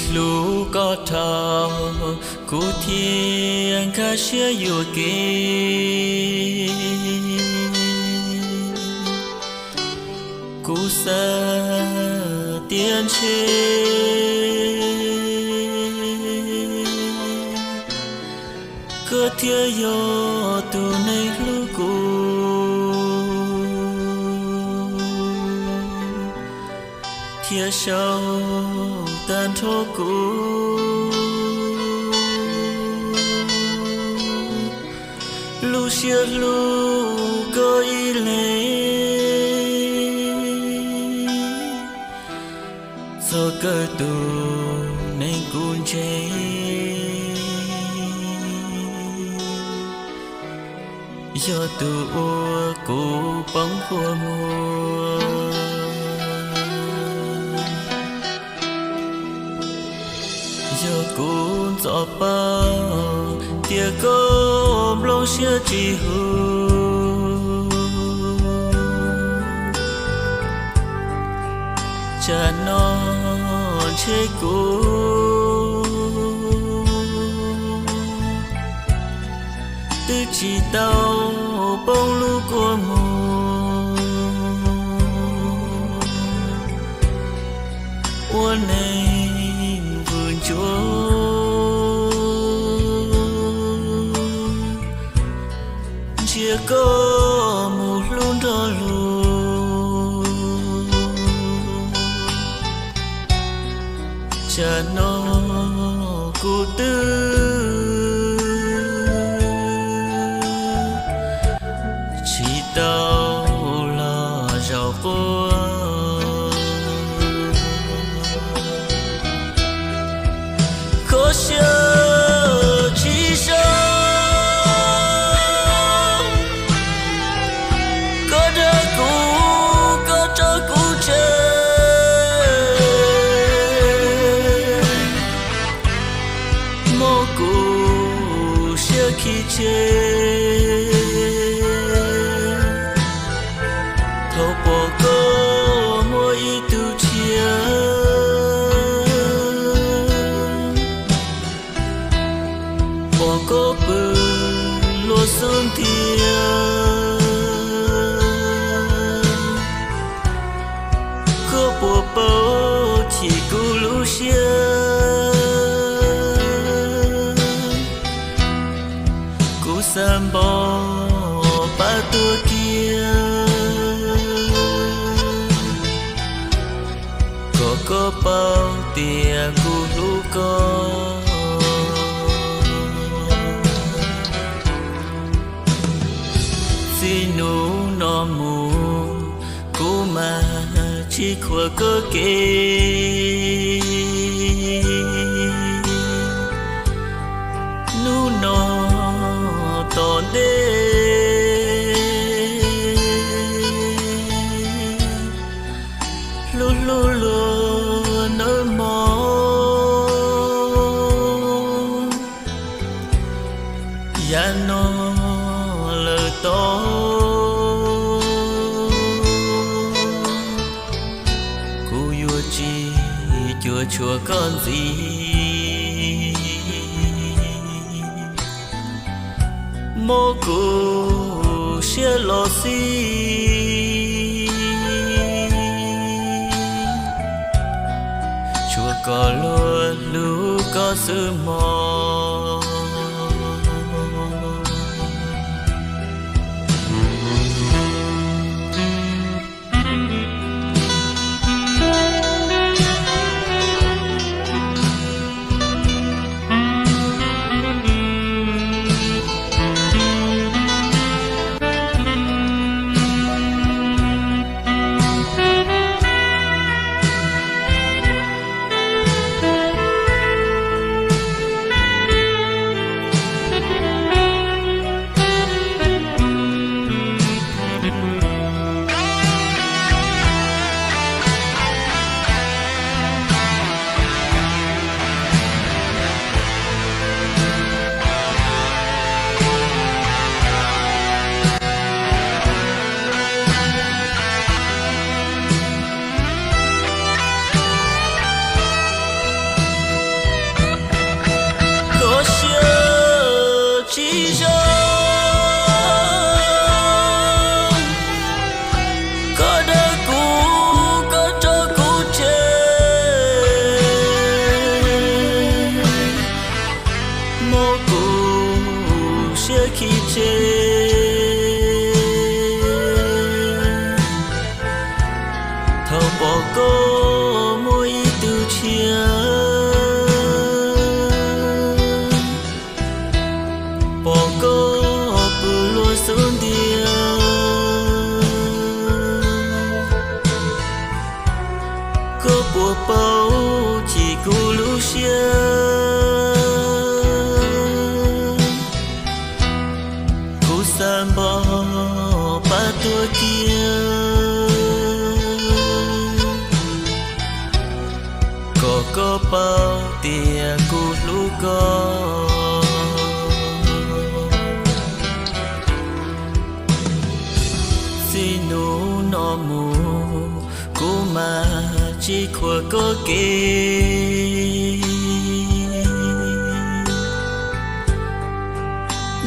Hlub koj dhau, kuv thiaj nkag siab yuam kev. Kuv xav tias ntshe koj thiaj yog tus neeg hlub kuv, thiab sau tag nrho kuv lub siab hlub koj ib leeg. Txog kawg tus neeg kuv ntseeg, yog tus uas kuv poob qhuas muag. Yog kuv ntxov paub tias koj nplooj siab tsis huv, tsam no ntshe kuv twb tsis tau poob lub kua muag ua neeg vwm ntsuav. Ntsia koj mus hlub nrog luag, tsam no kuv twb tsis tau los zaum quaj. Kho siab tsis so, koj dag kuv, koj tso kuv tseg, muab kuv siab khi tseg. Thaum pom koj muaj ib tug tshiab, pom koj pw luag xub ntiag, koj puas paub chim kuv lub siab? Kuv xav npog pab tuag kiag, kom koj paub tias kuv hlub koj. Txij hnub no mus kuv mam tsis khuam koj kev. Hnub no tom ntej hlub hlub luag nawb mog. Yav no lawm tod kuv yuav tsis cuam tshuam koj ntxiv. Muab kuv siab los xij, tsuas kom luag hlub koj xwb mog. Npog pab tuag kiag, kom koj paub tias kuv hlub koj. Txij hnub no mus kuv mam tsis khuam koj kev.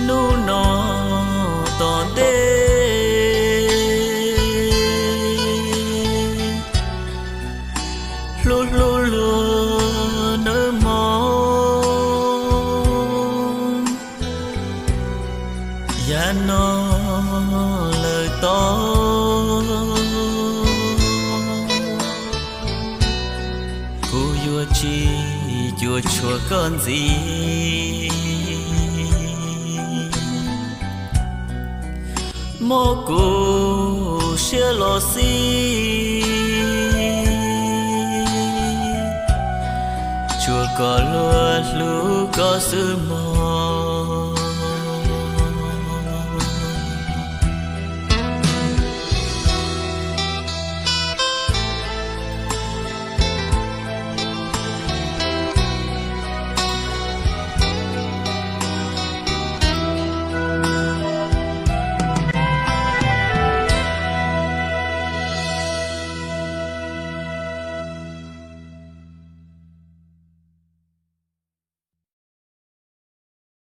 Hnub no tom ntej, hlub hlub luag nawb mog. Yav no lawm tod, kuv yuav tsis cuam tshuam koj ntxiv. Mob kuv siab los xij, tsuas kom luag hlub koj xwb mog.